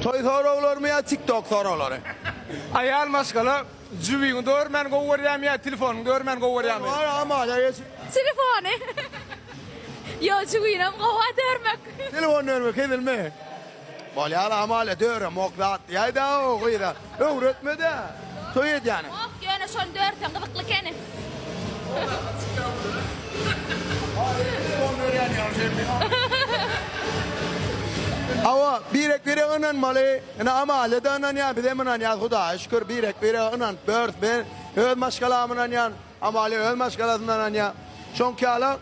Toý soraglarymy ýa TikTok soraglary? Aýal maşgala jübiňi dörmän gowy görýärmi ýa telefonyňy dörmän gowy görýärmi? Bar Amalia geç. Telefony. Ýo jübinem gowa dörmek. Telefon dörmek hezilmi? Bolýar Amalia döremok zat diýäýdä o gyza. Öwretme-dä. Toý edýäni. Ýok ýöne şony dörseň gyzykly ekeni. Hawa, birek-birege ynanmaly. Ine Amalia-da ynanýar, bizem ynanýas Hudaýa şükür birek-birege ynanyp ýörüs. Men öz maşgalama ynanýan, Amalia öz maşgalasyna ynanýar. Şoňky ýaly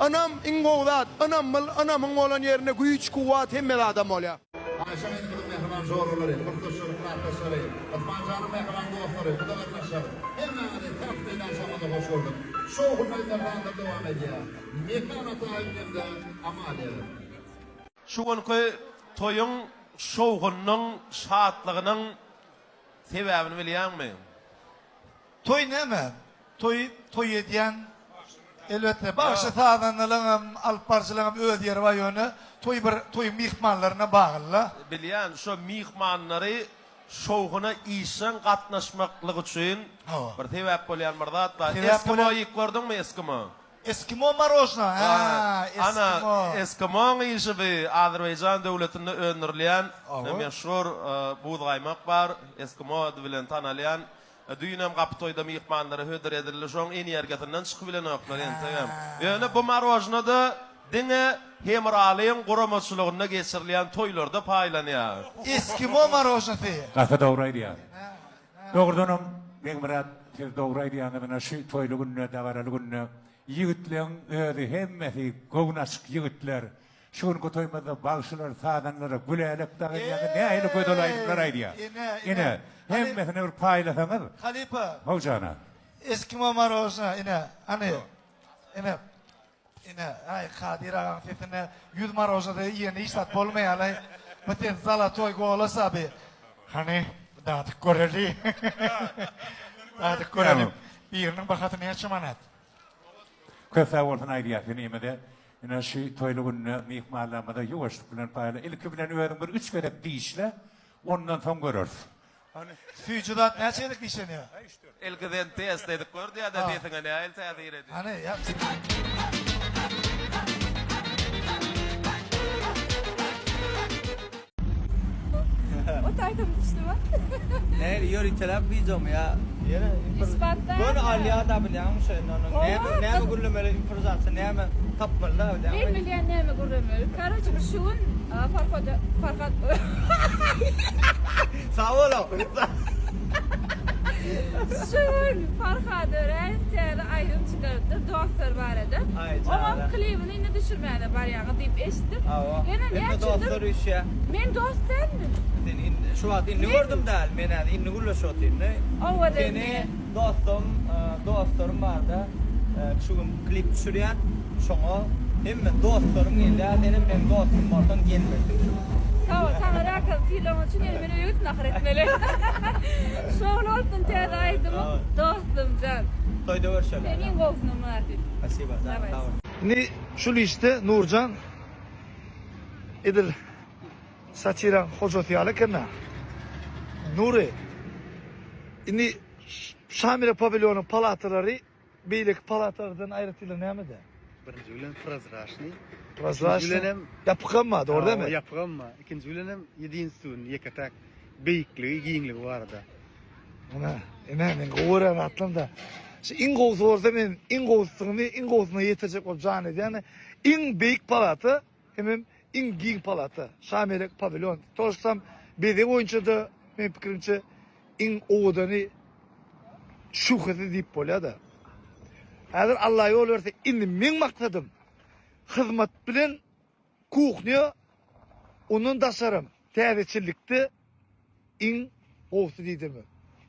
ynam iň gowy zat. Ynamyl, ynamyň bolan ýerinde güýç, kuwwat hemme zadam bolýar. Aýşa gyzymyzyň mähriban joralary, kursdaşlary, klasdaşlary, Ysmanjanyň mähriban dostlary, guda garyndaşlar, hemmäňizi tans meýdançamyzda hoş gördük. Şowhunly aýdymlar sazlar dowam edýär. Mekan Ataýew hem-de Amalia. Şu günki toýuň şowhunynyň, şatlygynyň sebäbini bilýäňmi? Toý näme? Toý, toý edýän elbetde bagşy sazandalaňam, alyp baryjylaňam öz ýeri bar ýöne toý bir toýuň myhmanlaryna baglyda. Bilýän şo myhmanlary şowhuna işjeň gatnaşmaklyk üçin bir sebäp bolýan bir zat bar. Eskimo iýip gördüňmi eskimo? Eskimo marožna, hä, Ana, eskimo. eskimoň işi bi Azerbaýjan döwletinde öndürilýän meşhur buzgaýmak bar, eskimo ady bilen tanalýan. Düýnem gapy toýda myhmanlara hödür edildi. Şoň energiýasyndan çykybilenoklar entegem. Ýöne bu marožna-da diňe Hemralyň guramaçylygynda geçirilýän toýlarda paýlanýar. Eskimo marožnasy. Gaty dogry aýdýaň. Dogrudanam Begmyrat siz dogry aýdýaňyz ine şu toýly günde dabaraly günde ýigitleň özi hemmesi göwün açyk ýigitler Şu günki toýumyzda bagşylar, sazandalar Gülälek dagy ýaly nähili gözel aýdymlar aýdýar. Ine, hemmesine bir paýlasaňyz. Halypa. How jana. Eskimo marožna ine, hany. Ine. Ine, aý Kadyr agaň sesine ýüz marožna iýende hiç zat bolmaýarlaý. Bu ses zalatoý golos abi. Hany, dadyp göreli. Dadyp göreli. Biriniň bahasy näçe manat? Köp sag bolsun aýdýas inimize. Ine şu toýly günde myhmanlarymyza ýuwaşlyk bilen paýla. Ilki bilen özüň bir üç gezek dişle, ondan soň göreris. Hany, süýji zat näçe gezek dişlenýär? Ilki sen test edip gör diýýär-de sesiňe nähili täsir edýär. Hany, ýa. O taýdan düşdümi? Nähili ýöriteläp wideomy ýa? Ýere Isbatda. Göni alýa-da bilýäňmi şo indi onuň näme näme gürlemeli improwizasiýa näme tapmaly-da bilýäňmi? Men bilýän näme gürlemeli. Karoçe biz şu gün Farhad Farhad Sag boluň. Şu gün Farhad Öräýew täze aýdym çykarypdyr dostlar barada. Oňam klibini indi düşürmäne barýaňyz diýip eşitdim. Hawa. Ýöne Hemme näçe dostlar üýşýär. Men dost dälmi? Sen indi şu wagt indi gördüm däl. Men häzir indi gürleşip otyryn. Owadan Seni diýen. dostum, dostlarym barda şu gün klip düşürýän. Şoňa hemme dostlarym gelýär. Senem meň dostum bolsaň gelmelidiň şu gün. Sag bol, saňa rakan sylagyň üçin ýöne men öýe gidip nahar etmeli. Şowly bolsun täze aýdymyň dostumjan. Toýda görşeli. Sen iň gowusyna mynasyp. Spasiba, sag bol. Indi şul işde Nurjan edil satiraň hojasy ýaly eken-ä. Nury, indi Şamile pawilýonyň palatalary beýleki palatalardan aýratynlygy nämede? Birinji bilen prozraçnyý. Prozraçnyý. Bilenem ýapykam bar, dogry dälmi? Ýapykam bar. Ikinji bilenem ýedinstwnyý, ýeke-täk beýikligi, giňligi barada. Ine, ine men gowy görýän zatlarym-da. Şu iň gowusy bolsa men iň gowusyny, iň gowusyna ýetirjek bolup jan edýän. Iň beýik palata hemem iň giň palata. Şamelek pawilýon. Torsam bezeg boýunça-da meň pikirimçe iň owadany şübhesiz diýip bolýar-da. Häzir Alla ýol berse indi meň maksadym hyzmat bilen Kuhnýa ondan daşaram täzeçillikde iň gowusy diýdirme.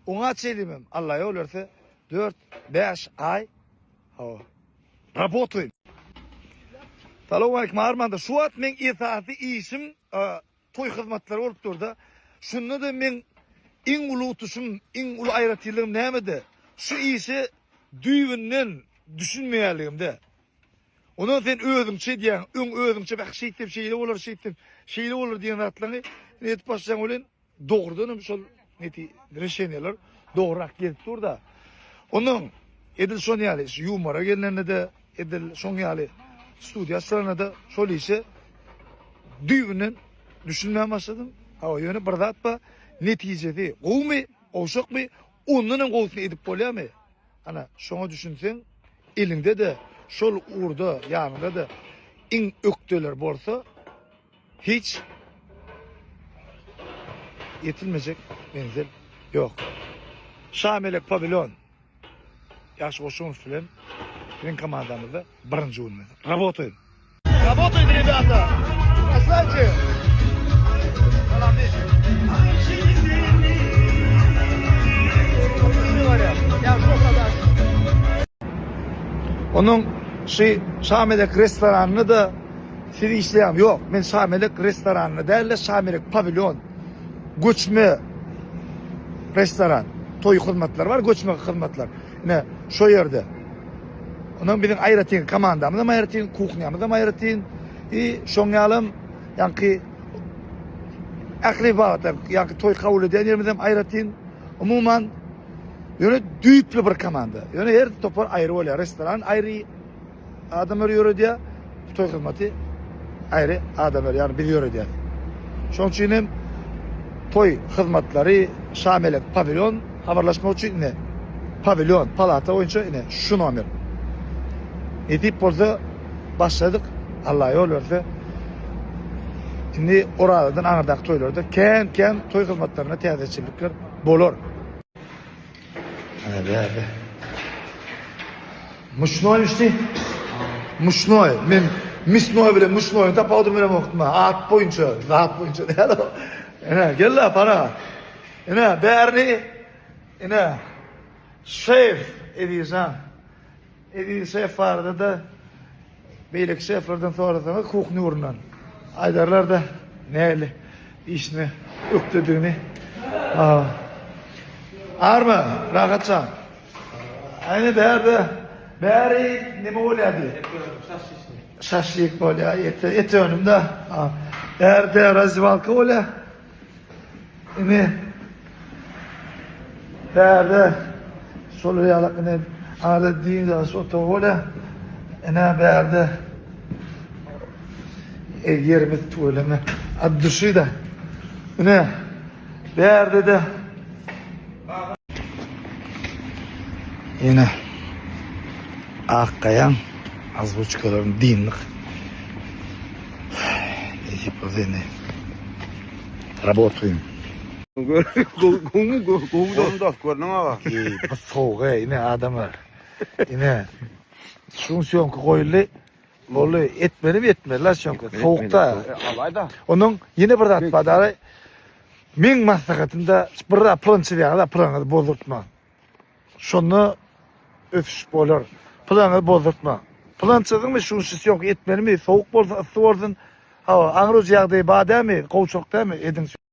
Oňa çenlimem Alla ýol berse dört, bäş aý hawa rabotaýyn. Salowmaleýkim Armanda şu wagt meň esasy işim toý hyzmatlary bolup durda. Şunda-da meň iň uly utuşym, iň uly aýratynlygym nämede? Şu işe düýbünden düşünmeýänligimde. Ondan sen özüňçe edýäň, öň özüňçe bäh şeýtsem şeýle bolar, şeýtsem şeýle bolar diýen zatlaryňy. Edip başlaýaň welin dogrudan hem şol neti reşeniýalar dogrurak gelip dur-da. Ondan edil şon ýaly şu ýumora gelnende-de edil şoň ýaly studiýa açylanda-da şol işe düýbünden düşünmän başladym. Hawa ýöne bir zat bar, netijesi gowumy, gowşakmy, ondan hem gowusyny edip bolýarmy? Ana, şoňa düşünseň, eliňde-de, şol ugurda ýanyňda-da iň ökdeler bolsa, hiç ýetilmejek menzil ýok. Şamelek pawilon Ýagşy Goşunow bilen biziň komandamyzda birinji günümiz. Rabotaýyn. Rabotaýyn rebýata. Krasawçy. Salam diýip. Onuň şu Şamelek restoranynda-da siz işleýäňmi? Ýok, men Şamelek restoranynda däl-de, Şamelek pawilýon göçme restoran. Toý hyzmatlary bar, göçme hyzmatlar. Ine, şo ýerde. Ondan biziň aýratyn komandamyz hem aýratyn, kuhnýamyz hem aýratyn. I şoň ýalam ýaňky ähli babatda ýaňky toý kabul edýän ýerimiz hem aýratyn. Umuman ýöne düýpli bir komanda. Ýöne her topar aýry bolýar. Restoran aýry, Adamlar ýöredýär, toý hyzmaty aýry adamlar, ýagny biz ýöredýäris. Şonuň üçin hem toý hyzmatlary Şamelek pawilýon habarlaşmak üçin ine pawilýon palata boýunça ine şu nomer. Nesip bolsa başladyk, Allah ýol berse. Indi Orazadan aňyrdaky toýlarda kän-kän toý hyzmatlarynda täzeçillikler bolar. Ana bärde. Muşnoý üçdi. Muşnoý. Men misnoý bilen muşnoýyň tapawudyny bilemokdym. At boýunça, zat boýunça däl o. Ene, gel-le para. Ene, bärini ene şef Ezizjan. Eziz şef barada-da beýleki şeflerden sorasaňyz kuhny ugrundan aýdarlar-da nähili işine ökdedigini. Arma, rahatjan. Aýna bärde bäri neme bolýar diýip. Şaşlik bolýar, et, et önümde. Bärde razwalka bolýar. Ine bärde şol ýaly ine arada dynç alyş otagy bolýar. Ine bärde e, ýerimiz tüweleme. Ad duşy-da. Ine bärde-de Ýene Ak gaýaň azbuçkalaryny dyndyk. Nesip bolsa indi rabotaýyn. Gowmy gowy dost görnüň aga. Eý, bu sowuk eý, ine adamlar. Ine. Şuň syýomka goýuldy. Boldy, etmelimi etmeli syýomka. Sowukda. Alaýda. Onuň ýene bir zat bar, dara. Meň maslahatymda bir zat plan çyzýaňyz, planyňyzy bozdurtmaň. Şonda ösüş bolar. Planyňyzy bozdurtmaň. Plan çyzdyňmy, şu şu syýomka etmelimi, sowuk bolsun, yssy bolsun. Hawa, aňrujy ýagdaýy bar dälmi, gowşak dälmi, ediň.